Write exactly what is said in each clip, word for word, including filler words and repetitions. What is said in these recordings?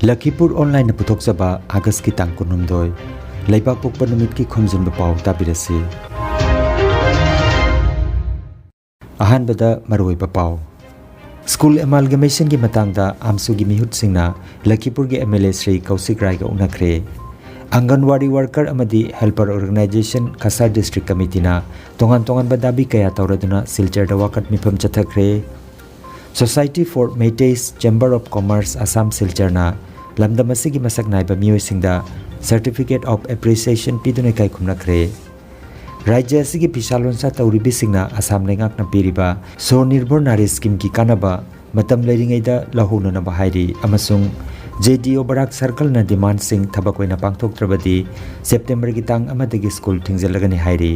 ꯂꯈꯤꯄꯨꯔ ꯑꯣꯟꯂꯥꯏꯟꯅ ꯄꯨꯊꯣꯛꯆꯕ ꯑꯥꯒꯁꯀꯤ ꯇꯥꯡ ꯀꯨꯟꯍꯨꯝꯗꯣꯏ, ꯂꯩꯕꯥꯛꯄꯣꯛꯄ ꯅꯨꯃꯤꯠꯀꯤ ꯈꯣꯝꯖꯤꯟꯕ ꯄꯥꯎ ꯇꯥꯕꯤꯔꯁꯤ꯫ ꯑꯍꯥꯟꯕꯗ ꯃꯔꯨꯑꯣꯏꯕ ꯄꯥꯎ꯫ ꯁ꯭ꯀꯨꯜ ꯑꯦꯃꯥꯜꯒꯃꯦꯁꯟꯒꯤ ꯃꯇꯥꯡꯗ ꯑꯥꯝꯁꯨꯒꯤ ꯃꯤꯍꯨꯠꯁꯤꯡꯅ ꯂꯈꯤꯄꯨꯔꯒꯤ M L A Shri Kaushik ꯔꯥꯏꯒ ꯎꯅꯈ꯭ꯔꯦ꯫ ꯑꯪꯒꯟꯋꯥꯗꯤ ꯋꯥꯔꯀꯔ ꯑꯃꯗꯤ ꯍꯦꯜꯄꯔ ꯑꯣꯔꯒꯅꯥꯏꯖꯦꯁꯟ ꯀꯁꯥꯔ ꯗꯤꯁꯇ꯭ꯔꯤꯛ ꯀꯃꯤꯇꯤꯅ ꯇꯣꯉꯥꯟ ꯇꯣꯉꯥꯟꯕ ꯗꯥꯕꯤ ꯀꯌꯥ ꯇꯧꯔꯗꯨꯅ ꯁꯤꯜꯆꯔꯗ ꯋꯥꯀꯠ ꯃꯤꯐꯝ ꯆꯠꯊꯈ꯭ꯔꯦ꯫ Society for Meiteis Chamber of Commerce Assam ꯁꯤꯜꯆꯔꯅ ꯂꯝꯗꯝ ꯑꯁꯤꯒꯤ ꯃꯁꯛ ꯅꯥꯏꯕ ꯃꯤꯑꯣꯏꯁꯤꯡꯗ Certificate of Appreciation ꯄꯤꯗꯨꯅ ꯏꯀꯥꯏ ꯈꯨꯝꯅꯈ꯭ꯔꯦ꯫ ꯔꯥꯖ꯭ꯌ ꯑꯁꯤꯒꯤ ꯐꯤꯁꯥ ꯂꯣꯟꯁꯥ ꯇꯧꯔꯤꯕꯁꯤꯡꯅ ꯑꯁꯥꯝ ꯂꯩꯉꯥꯛꯅ ꯄꯤꯔꯤꯕ ꯁ꯭ꯋꯅꯤꯔꯚꯔ ꯅꯥꯔꯤ ꯁ꯭ꯀꯤꯝꯒꯤ ꯀꯥꯟꯅꯕ ꯃꯇꯝ ꯂꯩꯔꯤꯉꯩꯗ ꯂꯧꯍꯧꯅꯅꯕ ꯍꯥꯏꯔꯤ ꯑꯃꯁꯨꯡ ꯖꯦ ꯗꯤ ꯑꯣ ꯕꯔꯥꯛ ꯁꯔꯀꯜꯅ ꯗꯤꯃꯥꯟꯁꯤꯡ ꯊꯕꯛ ꯑꯣꯏꯅ ꯄꯥꯡꯊꯣꯛꯇ꯭ꯔꯕꯗꯤ ꯁꯦꯞꯇꯦꯝꯕꯔꯒꯤ ꯇꯥꯡ ꯑꯃꯗꯒꯤ ꯁ꯭ꯀꯨꯜ ꯊꯤꯡꯖꯤꯜꯂꯒꯅꯤ ꯍꯥꯏꯔꯤ꯫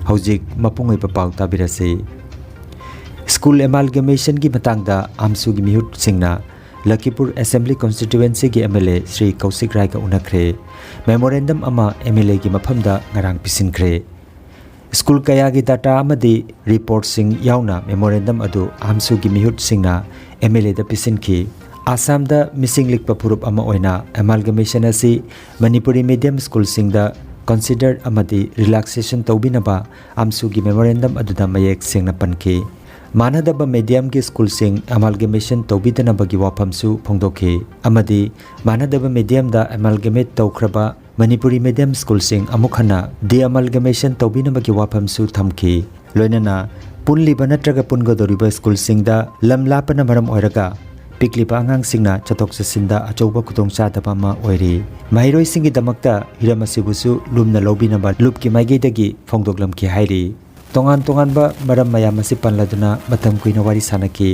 ꯍꯧꯖꯤꯛ ꯃꯄꯨꯡ ꯑꯣꯏꯕ ꯄꯥꯎ ꯇꯥꯕꯤꯔꯁꯤ꯫ ꯁ꯭ꯀꯨꯜ ꯑꯦꯃꯥꯜꯒꯃꯦꯁꯟꯒꯤ ꯃꯇꯥꯡꯗ ꯑꯥꯝꯁꯨꯒꯤ ꯃꯤꯍꯨꯠꯁꯤꯡꯅ ꯂꯈꯤꯄꯨꯔ ꯑꯦꯁꯦꯝꯕ꯭ꯂꯤ ꯀꯣꯟꯁꯇꯤꯇ꯭ꯌꯨꯋꯦꯟꯁꯤꯒꯤ M L A Shri Kaushik ꯔꯥꯏꯒ ꯎꯅꯈ꯭ꯔꯦ꯫ ꯃꯦꯃꯣꯔꯦꯟꯗꯝ ꯑꯃ ꯑꯦꯝ ꯑꯦꯜ ꯑꯦꯒꯤ ꯃꯐꯝꯗ ꯉꯔꯥꯡ ꯄꯤꯁꯤꯟꯈ꯭ꯔꯦ꯫ ꯁ꯭ꯀꯨꯜ ꯀꯌꯥꯒꯤ ꯗꯥꯇꯥ ꯑꯃꯗꯤ ꯔꯤꯄꯣꯔꯠꯁꯤꯡ ꯌꯥꯎꯅ ꯃꯦꯃꯣꯔꯦꯟꯗꯝ ꯑꯗꯨ ꯑꯥꯝꯁꯨꯒꯤ ꯃꯤꯍꯨꯠꯁꯤꯡꯅ ꯑꯦꯝ ꯑꯦꯜ ꯑꯦꯗ ꯄꯤꯁꯤꯟꯈꯤ꯫ ꯑꯁꯥꯝꯗ ꯃꯤꯁꯤꯡ ꯂꯤꯛꯄ ꯐꯨꯔꯨꯞ ꯑꯃ ꯑꯣꯏꯅ ꯑꯦꯃꯥꯜꯒꯃꯦꯁꯟ ꯑꯁꯤ ꯃꯅꯤꯄꯨꯔꯤ ꯃꯤꯗꯤꯌꯝ ꯁ꯭ꯀꯨꯜꯁꯤꯡꯗ ꯀꯟꯁꯤꯗꯔ ꯑꯃꯗꯤ ꯔꯤꯂꯥꯛꯁꯦꯁꯟ ꯇꯧꯕꯤꯅꯕ ꯑꯥꯝꯁꯨꯒꯤ ꯃꯦꯃꯣꯔꯦꯟꯗꯝ ꯑꯗꯨꯗ ꯃꯌꯦꯛ ꯁꯦꯡꯅ ꯄꯟꯈꯤ꯫ ꯃꯥꯟꯅꯗꯕ ꯃꯤꯗꯤꯌꯝꯒꯤ ꯁ꯭ꯀꯨꯜꯁꯤꯡ ꯑꯦꯃꯥꯜꯒꯃꯦꯁꯟ ꯇꯧꯕꯤꯗꯅꯕꯒꯤ ꯋꯥꯐꯝꯁꯨ ꯐꯣꯡꯗꯣꯛꯈꯤ ꯑꯃꯗꯤ ꯃꯥꯟꯅꯗꯕ ꯃꯤꯗꯤꯌꯝꯗ ꯑꯦꯃꯥꯜꯒꯃꯦꯠ ꯇꯧꯈ꯭ꯔꯕ ꯃꯅꯤꯄꯨꯔꯤ ꯃꯤꯗꯤꯌꯝ ꯁ꯭ꯀꯨꯜꯁꯤꯡ ꯑꯃꯨꯛ ꯍꯟꯅ ꯗꯤꯑꯦꯃꯥꯜꯒꯃꯦꯁꯟ ꯇꯧꯕꯤꯅꯕꯒꯤ ꯋꯥꯐꯝꯁꯨ ꯊꯝꯈꯤ꯫ ꯂꯣꯏꯅꯅ ꯄꯨꯜꯂꯤꯕ ꯅꯠꯇ꯭ꯔꯒ ꯄꯨꯟꯒꯗꯧꯔꯤꯕ ꯁ꯭ꯀꯨꯜꯁꯤꯡꯗ ꯂꯝ ꯂꯥꯞꯄꯅ ꯃꯔꯝ ꯑꯣꯏꯔꯒ ꯄꯤꯛꯂꯤꯕ ꯑꯉꯥꯡꯁꯤꯡꯅ ꯆꯠꯊꯣꯛ ꯆꯠꯁꯤꯟꯗ ꯑꯆꯧꯕ ꯈꯨꯗꯣꯡꯆꯥꯗꯕ ꯑꯃ ꯑꯣꯏꯔꯤ꯫ ꯃꯍꯩꯔꯣꯏꯁꯤꯡꯒꯤꯗꯃꯛꯇ ꯍꯤꯔꯝ ꯑꯁꯤꯕꯨꯁꯨ ꯂꯨꯝꯅ ꯂꯧꯕꯤꯅꯕ ꯂꯨꯞꯀꯤ ꯃꯥꯏꯀꯩꯗꯒꯤ ꯐꯣꯡꯗꯣꯛꯂꯝꯈꯤ ꯍꯥꯏꯔꯤ꯫ ꯇꯣꯉꯥꯟ ꯇꯣꯉꯥꯟꯕ ꯃꯔꯝ ꯃꯌꯥꯝ ꯑꯁꯤ ꯄꯜꯂꯗꯨꯅ ꯃꯇꯝ ꯀꯨꯏꯅ ꯋꯥꯔꯤ ꯁꯥꯅꯈꯤ꯫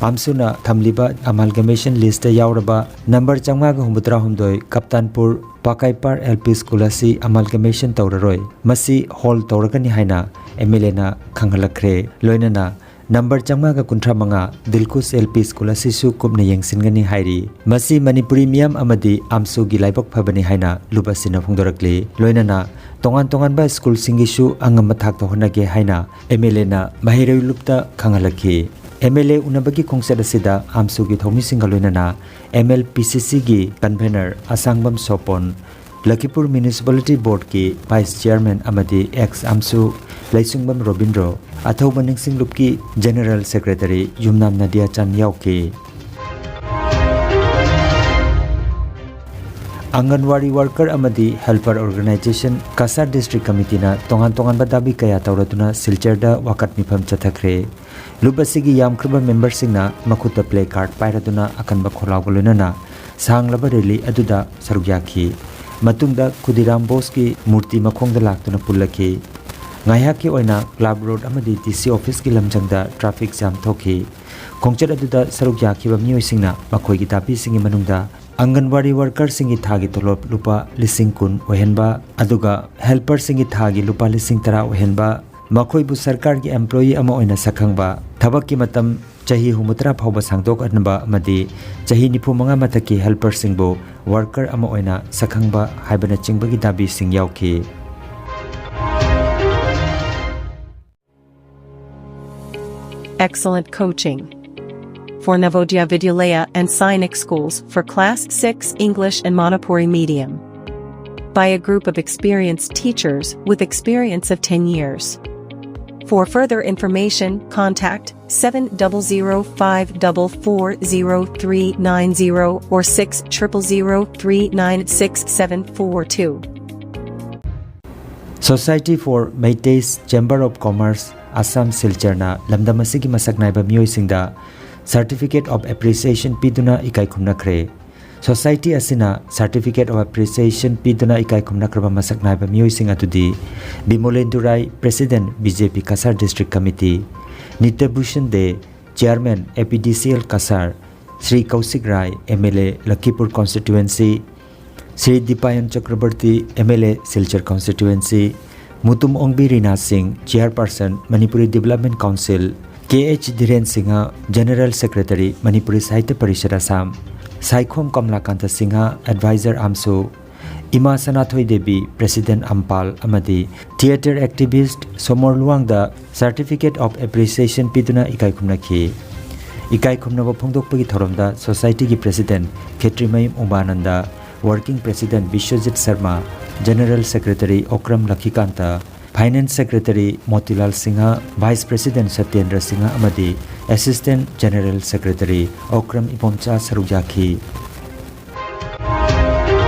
ꯑꯥꯝꯁꯨꯅ ꯊꯝꯂꯤꯕ ꯑꯃꯥꯜꯒꯃꯦꯁꯟ ꯂꯤꯁꯇ ꯌꯥꯎꯔꯕ ꯅꯝꯕꯔ ꯆꯥꯝꯃꯉꯥꯒ ꯍꯨꯝꯐꯨꯇꯔꯥꯍꯨꯝꯗꯣꯏ ꯀꯞꯇꯥꯟꯄꯨꯔ ꯄꯥꯀꯥꯏꯄꯥꯔ ꯑꯦꯜ ꯄꯤ ꯁ꯭ꯀꯨꯜ ꯑꯁꯤ ꯑꯃꯥꯜꯒꯃꯦꯁꯟ ꯇꯧꯔꯔꯣꯏ, ꯃꯁꯤ ꯍꯣꯜ ꯇꯧꯔꯒꯅꯤ ꯍꯥꯏꯅ ꯑꯦꯝ ꯑꯦꯜ ꯑꯦꯅ ꯈꯪꯍꯜꯂꯛꯈ꯭ꯔꯦ꯫ ꯂꯣꯏꯅꯅ ꯅꯝꯕꯔ ꯆꯥꯝꯃꯉꯥꯒ ꯀꯨꯟꯊ꯭ꯔꯥ ꯃꯉꯥ ꯗꯤꯜꯈꯨꯁ ꯑꯦꯜ ꯄꯤ ꯁ꯭ꯀꯨꯜ ꯑꯁꯤꯁꯨ ꯀꯨꯞꯅ ꯌꯦꯡꯁꯤꯟꯒꯅꯤ ꯍꯥꯏꯔꯤ꯫ ꯃꯁꯤ ꯃꯅꯤꯄꯨꯔꯤ ꯃꯤꯌꯥꯝ ꯑꯃꯗꯤ ꯑꯥꯝꯁꯨꯒꯤ ꯂꯥꯏꯕꯛ ꯐꯕꯅꯤ ꯍꯥꯏꯅ ꯂꯨꯞ ꯑꯁꯤꯅ ꯐꯣꯡꯗꯣꯔꯛꯂꯤ꯫ ꯂꯣꯏꯅꯅ ꯇꯣꯉꯥꯟ ꯇꯣꯉꯥꯟꯕ ꯁ꯭ꯀꯨꯜꯁꯤꯡꯒꯤꯁꯨ ꯑꯉꯝꯕ ꯊꯥꯛꯇ ꯍꯣꯠꯅꯒꯦ ꯍꯥꯏꯅ ꯑꯦꯝ ꯑꯦꯜ ꯑꯦꯅ ꯃꯍꯩꯔꯣꯏ ꯂꯨꯞꯇ ꯈꯪꯍꯜꯂꯛꯈꯤ꯫ ꯑꯦꯝ ꯑꯦꯜ ꯑꯦ ꯎꯅꯕꯒꯤ ꯈꯣꯡꯆꯠ ꯑꯁꯤꯗ ꯑꯥꯝꯁꯨꯒꯤ ꯊꯧꯃꯤꯁꯤꯡꯒ ꯂꯣꯏꯅꯅ ꯑꯦꯝ ꯑꯦꯜ ꯄꯤ ꯁꯤ ꯁꯤꯒꯤ ꯀꯟꯚꯦꯅꯔ ꯑꯁꯥꯡꯕꯝ ꯁꯣꯄꯣꯟ, ꯂꯈꯤꯄꯨꯔ ꯃ꯭ꯌꯨꯅꯤꯁꯤꯄꯥꯂꯤꯇꯤ ꯕꯣꯔꯗꯀꯤ ꯚꯥꯏꯁ ꯆꯤꯌꯥꯔꯃꯦꯟ ꯑꯃꯗꯤ ꯑꯦꯛꯁ ꯑꯥꯝꯁꯨ ꯂꯩꯁꯨꯡꯕꯝ ꯔꯣꯕꯤꯟꯗ꯭ꯔꯣ, ꯑꯊꯧꯕ ꯅꯤꯡꯁꯤꯡꯂꯨꯞꯀꯤ ꯖꯦꯅꯦꯔꯦꯜ ꯁꯦꯀ꯭ꯔꯦꯇꯔꯤ ꯌꯨꯝꯅꯥꯝ ꯅꯗꯤꯌꯥꯆꯥꯟ ꯌꯥꯎꯈꯤ꯫ ꯑꯪꯒꯟꯋꯥꯔꯤ ꯋꯥꯔꯀꯔ ꯑꯃꯗꯤ ꯍꯦꯜꯄꯔ ꯑꯣꯔꯒꯅꯥꯏꯖꯦꯁꯟ ꯀꯁꯥꯔ ꯗꯤꯁꯇ꯭ꯔꯤꯛ ꯀꯃꯤꯇꯤꯅ ꯇꯣꯉꯥꯟ ꯇꯣꯉꯥꯟꯕ ꯗꯥꯕꯤ ꯀꯌꯥ ꯇꯧꯔꯗꯨꯅ ꯁꯤꯜꯆꯔꯗ ꯋꯥꯀꯠ ꯃꯤꯐꯝ ꯆꯠꯊꯈ꯭ꯔꯦ꯫ ꯂꯨꯞ ꯑꯁꯤꯒꯤ ꯌꯥꯝꯈ꯭ꯔꯕ ꯃꯦꯝꯕꯔꯁꯤꯡꯅ ꯃꯈꯨꯠꯇ ꯄ꯭ꯂꯦ ꯀꯥꯔꯗ ꯄꯥꯏꯔꯗꯨꯅ ꯑꯀꯟꯕ ꯈꯣꯜꯂꯥꯎꯒ ꯂꯣꯏꯅꯅ ꯁꯥꯡꯂꯕ ꯔꯦꯂꯤ ꯑꯗꯨꯗ ꯁꯔꯨꯛ ꯌꯥꯈꯤ꯫ ꯃꯇꯨꯡꯗ ꯈꯨꯗꯤꯔꯥꯝ ꯕꯣꯁꯀꯤ ꯃꯨꯔꯇꯤ ꯃꯈꯣꯡꯗ ꯂꯥꯛꯇꯨꯅ ꯄꯨꯜꯂꯛꯈꯤ꯫ ꯉꯥꯏꯍꯥꯛꯀꯤ ꯑꯣꯏꯅ ꯀ꯭ꯂꯕ ꯔꯣꯗ ꯑꯃꯗꯤ ꯗꯤ ꯁꯤ ꯑꯣꯐꯤꯁꯀꯤ ꯂꯝꯖꯪꯗ ꯇ꯭ꯔꯥꯐꯤꯛ ꯖꯥꯝ ꯊꯣꯛꯈꯤ꯫ ꯈꯣꯡꯆꯠ ꯑꯗꯨꯗ ꯁꯔꯨꯛ ꯌꯥꯈꯤꯕ ꯃꯤꯑꯣꯏꯁꯤꯡꯅ ꯃꯈꯣꯏꯒꯤ ꯗꯥꯕꯤꯁꯤꯡꯒꯤ ꯃꯅꯨꯡꯗ ꯑꯪꯒꯟꯋꯥꯔꯤ ꯋꯥꯔꯀꯔꯁꯤꯡꯒꯤ ꯊꯥꯒꯤ ꯇꯣꯂꯣꯞ ꯂꯨꯄꯥ ꯂꯤꯁꯤꯡ ꯀꯨꯟ ꯑꯣꯏꯍꯟꯕ, ꯑꯗꯨꯒ ꯍꯦꯜꯄꯔꯁꯤꯡꯒꯤ ꯊꯥꯒꯤ ꯂꯨꯄꯥ ꯂꯤꯁꯤꯡ ꯇꯔꯥ ꯑꯣꯏꯍꯟꯕ, ꯃꯈꯣꯏꯕꯨ ꯁꯔꯀꯥꯔꯒꯤ ꯑꯦꯝꯄ꯭ꯂꯣꯌꯤ ꯑꯃ ꯑꯣꯏꯅ ꯁꯛꯈꯪꯕ, ꯊꯕꯛꯀꯤ ꯃꯇꯝ ꯆꯍꯤ ꯍꯨꯝꯐꯨꯇꯔꯥ ꯐꯥꯎꯕ ꯁꯥꯡꯗꯣꯛꯍꯟꯕ ꯑꯃꯗꯤ ꯆꯍꯤ ꯅꯤꯐꯨꯃꯉꯥ ꯃꯊꯛꯀꯤ ꯍꯦꯜꯄꯔꯁꯤꯡꯕꯨ ꯋꯥꯔꯀꯔ ꯑꯃ ꯑꯣꯏꯅ ꯁꯛꯈꯪꯕ ꯍꯥꯏꯕꯅꯆꯤꯡꯕꯒꯤ ꯗꯥꯕꯤꯁꯤꯡ ꯌꯥꯎꯈꯤ꯫ Excellent coaching for Navodaya Vidyalaya and Sainik schools for class six English and Manipuri medium by a group of experienced teachers with experience of ten years. For further information, contact seven double zero five double four zero three nine zero or six triple zero three nine six seven four two. Society for Meiteis Chamber of Commerce, Assam Silchar ꯅ ꯂꯝꯗꯝ ꯑꯁꯤꯒꯤ ꯃꯁꯛ ꯅꯥꯏꯕ ꯃꯤꯑꯣꯏꯁꯤꯡꯗ Certificate of Appreciation ꯄꯤꯗꯨꯅ ꯏꯀꯥꯏ ꯈꯨꯝꯅꯈ꯭ꯔꯦ꯫ Society ꯑꯁꯤꯅ Certificate of Appreciation ꯄꯤꯗꯨꯅ ꯏꯀꯥꯏ ꯈꯨꯝꯅꯈ꯭ꯔꯕ ꯃꯁꯛ ꯅꯥꯏꯕ ꯃꯤꯑꯣꯏꯁꯤꯡ ꯑꯗꯨꯗꯤ: ꯕꯤꯃꯣꯂꯦꯟꯗꯨ ꯔꯥꯏ, President, B J P Kasar District Committee, ꯅꯤꯇ꯭ꯌꯕꯨꯁꯟ day, Chairman, A P D C L Kasar, Shri ꯀꯧꯁꯤꯛ Rai, M L A, ꯂꯈꯤꯄꯨꯔ Constituency, Shri ꯗꯤꯄꯥꯌꯟ ꯆꯀ꯭ꯔꯕꯔꯇꯤ, M L A, Silchar Constituency, Mutum ꯑꯣꯡꯕꯤ ꯔꯤꯅꯥ ꯁꯤꯡ, Chairperson, Manipuri Development Council, K H ꯙꯤꯔꯦꯟ Singh, General Secretary, Manipuri Sahitya Parishad Assam, Saikhom ꯀꯃꯂꯥꯀꯥꯟꯇ Singh, Advisor, ꯑꯥꯝꯁꯨ, ꯏꯃꯥ ꯁꯅꯥꯊꯣꯏ Devi, President ꯑꯝꯄꯥꯜ ꯑꯃꯗꯤ theatre activist ꯁꯣꯃꯣꯔ ꯂꯨꯋꯥꯡꯗ Certificate of Appreciation ꯄꯤꯗꯨꯅ ꯏꯀꯥꯏ ꯈꯨꯝꯅꯈꯤ꯫ ꯏꯀꯥꯏ ꯈꯨꯝꯅꯕ ꯐꯣꯡꯗꯣꯛꯄꯒꯤ ꯊꯧꯔꯝꯗ Societyꯒꯤ President ꯈꯦꯇ꯭ꯔꯤꯃꯌꯨꯝ ꯎꯃꯥꯅꯟꯗ, Working President Biswajit Sharma, General Secretary Okram ꯂꯈꯤꯀꯥꯟꯇ, Finance Secretary Motilal Singh, Vice President Satyendra Singh ꯑꯃꯗꯤ Assistant General Secretary Okram Ibomcha ꯁꯔꯨꯛ ꯌꯥꯈꯤ꯫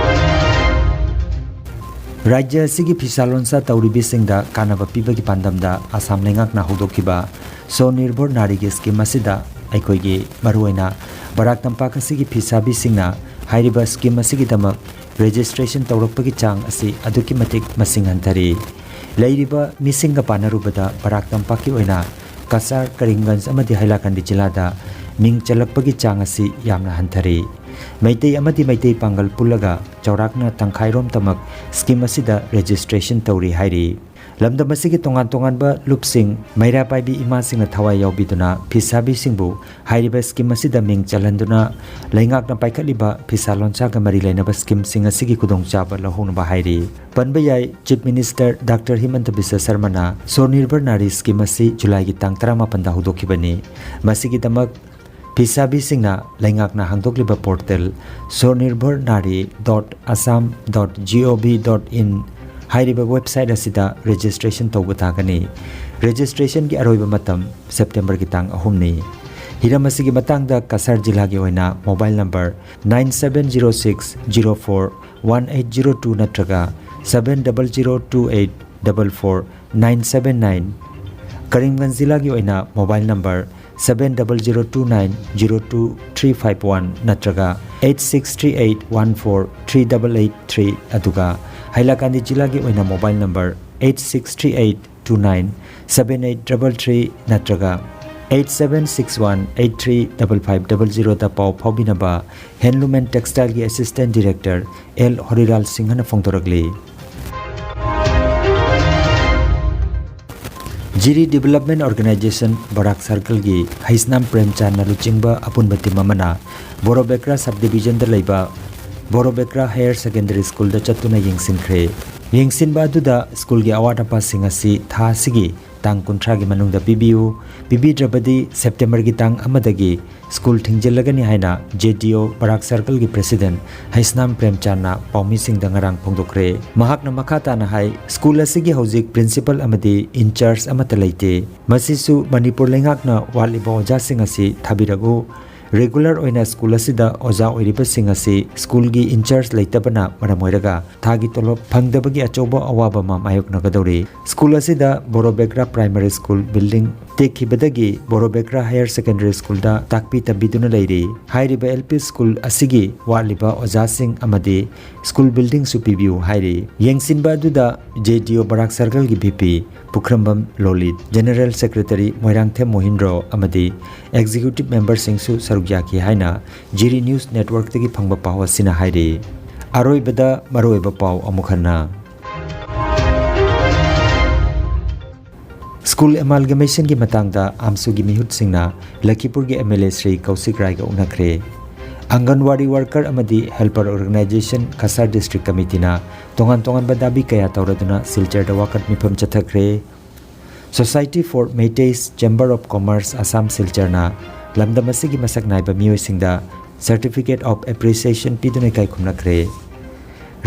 ꯔꯥꯖ꯭ꯌ ꯑꯁꯤꯒꯤ ꯐꯤꯁꯥ ꯂꯣꯟꯁꯥ ꯇꯧꯔꯤꯕꯁꯤꯡꯗ ꯀꯥꯟꯅꯕ ꯄꯤꯕꯒꯤ ꯄꯥꯟꯗꯝꯗ ꯑꯁꯥꯝ ꯂꯩꯉꯥꯛꯅ ꯍꯧꯗꯣꯛꯈꯤꯕ ꯁ꯭ꯋꯅꯤꯔꯚꯔ ꯅꯥꯔꯤꯒꯤ scheme ꯑꯁꯤꯗ ꯑꯩꯈꯣꯏꯒꯤ ꯃꯔꯨꯑꯣꯏꯅ ꯕꯔꯥꯛ ꯇꯝꯄꯥꯛ ꯑꯁꯤꯒꯤ ꯐꯤꯁꯥꯕꯤꯁꯤꯡꯅ ꯍꯥꯏꯔꯤꯕ scheme ꯑꯁꯤꯒꯤꯗꯃꯛ registration ꯇꯧꯔꯛꯄꯒꯤ ꯆꯥꯡ ꯑꯁꯤ ꯑꯗꯨꯛꯀꯤ ꯃꯇꯤꯛ ꯃꯁꯤꯡ ꯍꯟꯊꯔꯤ꯫ ꯂꯩꯔꯤꯕ ꯃꯤꯁꯤꯡꯒ ꯄꯥꯟꯅꯔꯨꯕꯗ ꯕꯔꯥꯛ ꯇꯝꯄꯥꯛꯀꯤ ꯑꯣꯏꯅ ꯀꯁꯥꯔ, ꯀꯔꯤꯝꯒꯟꯖ ꯑꯃꯗꯤ ꯍꯥꯏꯂꯥꯀꯟꯗꯤ ꯖꯤꯂꯥꯗ ꯃꯤꯡ ꯆꯜꯂꯛꯄꯒꯤ ꯆꯥꯡ ꯑꯁꯤ ꯌꯥꯝꯅ ꯍꯟꯊꯔꯤ꯫ ꯃꯩꯇꯩ ꯑꯃꯗꯤ ꯃꯩꯇꯩ ꯄꯥꯡꯒꯜ ꯄꯨꯜꯂꯒ ꯆꯥꯎꯔꯥꯛꯅ ꯇꯪꯈꯥꯏꯔꯣꯝꯇꯃꯛ scheme ꯑꯁꯤꯗ registration ꯇꯧꯔꯤ ꯍꯥꯏꯔꯤ꯫ ꯂꯝꯗꯝ ꯑꯁꯤꯒꯤ ꯇꯣꯉꯥꯟ ꯇꯣꯉꯥꯟꯕ ꯂꯨꯞꯁꯤꯡ, ꯃꯩꯔꯥ ꯄꯥꯏꯕꯤ ꯏꯃꯥꯁꯤꯡꯅ ꯊꯋꯥꯏ ꯌꯥꯎꯕꯤꯗꯨꯅ ꯐꯤꯁꯥꯕꯤꯁꯤꯡꯕꯨ ꯍꯥꯏꯔꯤꯕ scheme ꯑꯁꯤꯗ ꯃꯤꯡ ꯆꯜꯍꯟꯗꯨꯅ ꯂꯩꯉꯥꯛꯅ ꯄꯥꯏꯈꯠꯂꯤꯕ ꯐꯤꯁꯥ ꯂꯣꯟꯁꯥꯒ ꯃꯔꯤ ꯂꯩꯅꯕ schemeꯁꯤꯡ ꯑꯁꯤꯒꯤ ꯈꯨꯗꯣꯡꯆꯥꯕ ꯂꯧꯍꯧꯅꯕ ꯍꯥꯏꯔꯤ꯫ ꯄꯟꯕ ꯌꯥꯏ, Chief Minister Doctor ꯍꯤꯃꯟꯇ Visva ꯁꯔꯃꯅ ꯁ꯭ꯋꯅꯤꯔꯚꯔ ꯅꯥꯔꯤ scheme ꯑꯁꯤ ꯖꯨꯂꯥꯏꯒꯤ ꯇꯥꯡ ꯇꯔꯥꯃꯥꯄꯟꯗ ꯍꯧꯗꯣꯛꯈꯤꯕꯅꯤ꯫ ꯃꯁꯤꯒꯤꯗꯃꯛ ꯐꯤꯁꯥꯕꯤꯁꯤꯡꯅ ꯂꯩꯉꯥꯛꯅ ꯍꯥꯡꯗꯣꯛꯂꯤꯕ portal swanirbhar nari dot assam dot gov dot in ꯍꯥꯏꯔꯤꯕ website ꯑꯁꯤꯗ registration ꯇꯧꯕ ꯇꯥꯒꯅꯤ꯫ Registrationꯒꯤ ꯑꯔꯣꯏꯕ ꯃꯇꯝ Septemberꯒꯤ ꯇꯥꯡ ꯑꯍꯨꯝꯅꯤ꯫ ꯍꯤꯔꯝ ꯑꯁꯤꯒꯤ ꯃꯇꯥꯡꯗ ꯀꯁꯥꯔ ꯖꯤꯂꯥꯒꯤ ꯑꯣꯏꯅ mobile number nine seven zero six zero four one eight zero two ꯅꯠꯇ꯭ꯔꯒ seven double zero two eight double four nine seven nine, Karimganj ꯖꯤꯂꯥꯒꯤ ꯑꯣꯏꯅ mobile number seven double zero two nine zero two three five one ꯅꯠꯇ꯭ꯔꯒ eight six three eight one four three double eight three, ꯑꯗꯨꯒ ꯍꯥꯏꯂꯥꯀꯥꯟꯗꯤ ꯖꯤꯂꯥꯒꯤ ꯑꯣꯏꯅ mobile number eight six three eight two nine seven eight double three ꯅꯠꯇ꯭ꯔꯒ eight seven six one eight three double five double zeroꯗ ꯄꯥꯎ ꯐꯥꯎꯕꯤꯅꯕ Handloom and Textileꯒꯤ Assistant Director L Horilal ꯁꯤꯡꯍꯅ ꯐꯣꯡꯗꯣꯔꯛꯂꯤ꯫ ꯖꯤꯔꯤ Development Organisation ꯕꯔꯥꯛ Circleꯒꯤ ꯍꯩꯁꯅꯥꯝ ꯄ꯭ꯔꯦꯝꯆꯥꯟꯅ ꯂꯨꯆꯤꯡꯕ ꯑꯄꯨꯟꯕ team ꯑꯃꯅ ꯕꯣꯔꯣꯕꯦꯀ꯭ꯔꯥ Subdivisionꯗ ꯂꯩꯕ ꯕꯣꯔꯣꯕꯦꯀ꯭ꯔꯥ ꯍꯥꯌꯔ ꯁꯦꯀꯦꯟꯗꯔꯤ ꯁ꯭ꯀꯨꯜꯗ ꯆꯠꯇꯨꯅ ꯌꯦꯡꯁꯤꯟꯈ꯭ꯔꯦ꯫ ꯌꯦꯡꯁꯤꯟꯕ ꯑꯗꯨꯗ ꯁ꯭ꯀꯨꯜꯒꯤ ꯑꯋꯥꯠ ꯑꯄꯥꯁꯤꯡ ꯑꯁꯤ ꯊꯥ ꯑꯁꯤꯒꯤ ꯇꯥꯡ ꯀꯨꯟꯊ꯭ꯔꯥꯒꯤ ꯃꯅꯨꯡꯗ ꯄꯤꯕꯤꯌꯨ, ꯄꯤꯕꯤꯗ꯭ꯔꯕꯗꯤ ꯁꯦꯞꯇꯦꯝꯕꯔꯒꯤ ꯇꯥꯡ ꯑꯃꯗꯒꯤ ꯁ꯭ꯀꯨꯜ ꯊꯤꯡꯖꯤꯜꯂꯒꯅꯤ ꯍꯥꯏꯅ J D O Barak ꯁꯔꯀꯜꯒꯤ president Heisnam ꯄ꯭ꯔꯦꯝꯆꯥꯟꯅ ꯄꯥꯎꯃꯤꯁꯤꯡꯗ ꯉꯔꯥꯡ ꯐꯣꯡꯗꯣꯛꯈ꯭ꯔꯦ꯫ ꯃꯍꯥꯛꯅ ꯃꯈꯥ ꯇꯥꯅ ꯍꯥꯏ, ꯁ꯭ꯀꯨꯜ ꯑꯁꯤꯒꯤ ꯍꯧꯖꯤꯛ ꯄ꯭ꯔꯤꯟꯁꯤꯄꯜ ꯑꯃꯗꯤ ꯏꯟꯆꯥꯔꯖ ꯑꯃꯠꯇ ꯂꯩꯇꯦ꯫ ꯃꯁꯤꯁꯨ ꯃꯅꯤꯄꯨꯔ ꯂꯩꯉꯥꯛꯅ ꯋꯥꯠꯂꯤꯕ ꯑꯣꯖꯥꯁꯤꯡ ꯑꯁꯤ ꯊꯥꯕꯤꯔꯛꯎ꯫ ꯔꯤꯒꯨꯂꯔ ꯑꯣꯏꯅ ꯁ꯭ꯀꯨꯜ ꯑꯁꯤꯗ ꯑꯣꯖꯥ ꯑꯣꯏꯔꯤꯕꯁꯤꯡ ꯑꯁꯤ ꯁ꯭ꯀꯨꯜꯒꯤ ꯏꯟꯆꯥꯔꯖ ꯂꯩꯇꯕꯅ ꯃꯔꯝ ꯑꯣꯏꯔꯒ ꯊꯥꯒꯤ ꯇꯣꯂꯣꯞ ꯐꯪꯗꯕꯒꯤ ꯑꯆꯧꯕ ꯑꯋꯥꯕ ꯑꯃ ꯃꯥꯌꯣꯛꯅꯒꯗꯧꯔꯤ꯫ ꯁ꯭ꯀꯨꯜ ꯑꯁꯤꯗ ꯕꯣꯔꯣꯕꯦꯀ꯭ꯔꯥ ꯄ꯭ꯔꯥꯏꯃꯔꯤ ꯁ꯭ꯀꯨꯜ ꯕꯤꯜꯗꯤꯡ ꯇꯦꯛꯈꯤꯕꯗꯒꯤ ꯕꯣꯔꯣꯕꯦꯀ꯭ꯔꯥ ꯍꯥꯌꯔ ꯁꯦꯀꯦꯟꯗꯔꯤ ꯁ꯭ꯀꯨꯜꯗ ꯇꯥꯛꯄꯤ ꯇꯝꯕꯤꯗꯨꯅ ꯂꯩꯔꯤ꯫ ꯍꯥꯏꯔꯤꯕ ꯑꯦꯜ ꯄꯤ ꯁ꯭ꯀꯨꯜ ꯑꯁꯤꯒꯤ ꯋꯥꯠꯂꯤꯕ ꯑꯣꯖꯥꯁꯤꯡ ꯑꯃꯗꯤ ꯁ꯭ꯀꯨꯜ ꯕꯤꯜꯗꯤꯡꯁꯨ ꯄꯤꯕꯤꯌꯨ ꯍꯥꯏꯔꯤ꯫ ꯌꯦꯡꯁꯤꯟꯕ ꯑꯗꯨꯗ ꯖꯦ ꯗꯤ ꯑꯣ ꯕꯔꯥꯛ ꯁꯔꯀꯜꯒꯤ V P Pukhrambam Lolit, general secretary Moirangthem Mohindro ꯑꯃꯗꯤ ꯑꯦꯛꯖꯤꯀ꯭ꯌꯨꯇꯤꯚ ꯃꯦꯝꯕꯔꯁꯤꯡꯁꯨ ꯁꯔꯨꯛ ꯌꯥꯈꯤ ꯍꯥꯏꯅ ꯖꯤꯔꯤ ꯅ꯭ꯌꯨꯁ ꯅꯦꯠꯋꯔꯛꯇꯒꯤ ꯐꯪꯕ ꯄꯥꯎ ꯑꯁꯤꯅ ꯍꯥꯏꯔꯤ꯫ ꯑꯔꯣꯏꯕꯗ ꯃꯔꯨꯑꯣꯏꯕ ꯄꯥꯎ ꯑꯃꯨꯛ ꯍꯟꯅ꯫ ꯁ꯭ꯀꯨꯜ ꯑꯦꯃꯥꯜꯒꯃꯦꯁꯟꯒꯤ ꯃꯇꯥꯡꯗ ꯑꯥꯝꯁꯨꯒꯤ ꯃꯤꯍꯨꯠꯁꯤꯡꯅ ꯂꯈꯤꯄꯨꯔꯒꯤ M L A Shri Kaushik ꯔꯥꯏꯒ ꯎꯅꯈ꯭ꯔꯦ꯫ ꯑꯪꯒꯟꯋꯥꯗꯤ ꯋꯥꯔꯀꯔ ꯑꯃꯗꯤ ꯍꯦꯜꯄꯔ ꯑꯣꯔꯒꯅꯥꯏꯖꯦꯁꯟ ꯀꯁꯥꯔ ꯗꯤꯁꯇ꯭ꯔꯤꯛ ꯀꯃꯤꯇꯤꯅ ꯇꯣꯉꯥꯟ ꯇꯣꯉꯥꯟꯕ ꯗꯥꯕꯤ ꯀꯌꯥ ꯇꯧꯔꯗꯨꯅ ꯁꯤꯜꯆꯔꯗ ꯋꯥꯀꯠ ꯃꯤꯐꯝ ꯆꯠꯊꯈ꯭ꯔꯦ꯫ Society for Meiteis Chamber of Commerce Assam ꯁꯤꯜꯆꯔꯅ ꯂꯝꯗꯝ ꯑꯁꯤꯒꯤ ꯃꯁꯛ ꯅꯥꯏꯕ ꯃꯤꯑꯣꯏꯁꯤꯡꯗ Certificate of Appreciation ꯄꯤꯗꯨꯅ ꯏꯀꯥꯏ ꯈꯨꯝꯅꯈ꯭ꯔꯦ꯫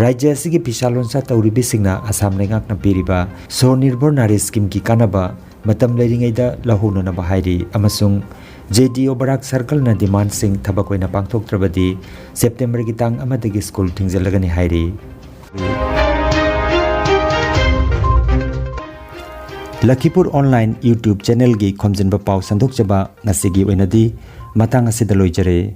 ꯔꯥꯖ꯭ꯌ ꯑꯁꯤꯒꯤ ꯐꯤꯁꯥ ꯂꯣꯟꯁꯥ ꯇꯧꯔꯤꯕꯁꯤꯡꯅ ꯑꯁꯥꯝ ꯂꯩꯉꯥꯛꯅ ꯄꯤꯔꯤꯕ ꯁ꯭ꯋꯅꯤꯔꯚꯔ ꯅꯥꯔꯤ ꯁ꯭ꯀꯤꯝꯒꯤ ꯀꯥꯟꯅꯕ ꯃꯇꯝ ꯂꯩꯔꯤꯉꯩꯗ ꯂꯧꯍꯧꯅꯅꯕ ꯍꯥꯏꯔꯤ ꯑꯃꯁꯨꯡ ꯖꯦ ꯗꯤ ꯑꯣ ꯕꯔꯥꯛ ꯁꯔꯀꯜꯅ ꯗꯤꯃꯥꯟꯁꯤꯡ ꯊꯕꯛ ꯑꯣꯏꯅ ꯄꯥꯡꯊꯣꯛꯇ꯭ꯔꯕꯗꯤ ꯁꯦꯞꯇꯦꯝꯕꯔꯒꯤ ꯇꯥꯡ ꯑꯃꯗꯒꯤ ꯁ꯭ꯀꯨꯜ ꯊꯤꯡꯖꯤꯜꯂꯒꯅꯤ ꯍꯥꯏꯔꯤ꯫ ꯂꯈꯤꯄꯨꯔ ꯑꯣꯟꯂꯥꯏꯟ YouTube ꯆꯦꯅꯦꯜꯒꯤ ꯈꯣꯝꯖꯤꯟꯕ ꯄꯥꯎ ꯁꯟꯗꯣꯛꯆꯕ ꯉꯁꯤꯒꯤ ꯑꯣꯏꯅꯗꯤ ꯃꯇꯥꯡ ꯑꯁꯤꯗ ꯂꯣꯏꯖꯔꯦ꯫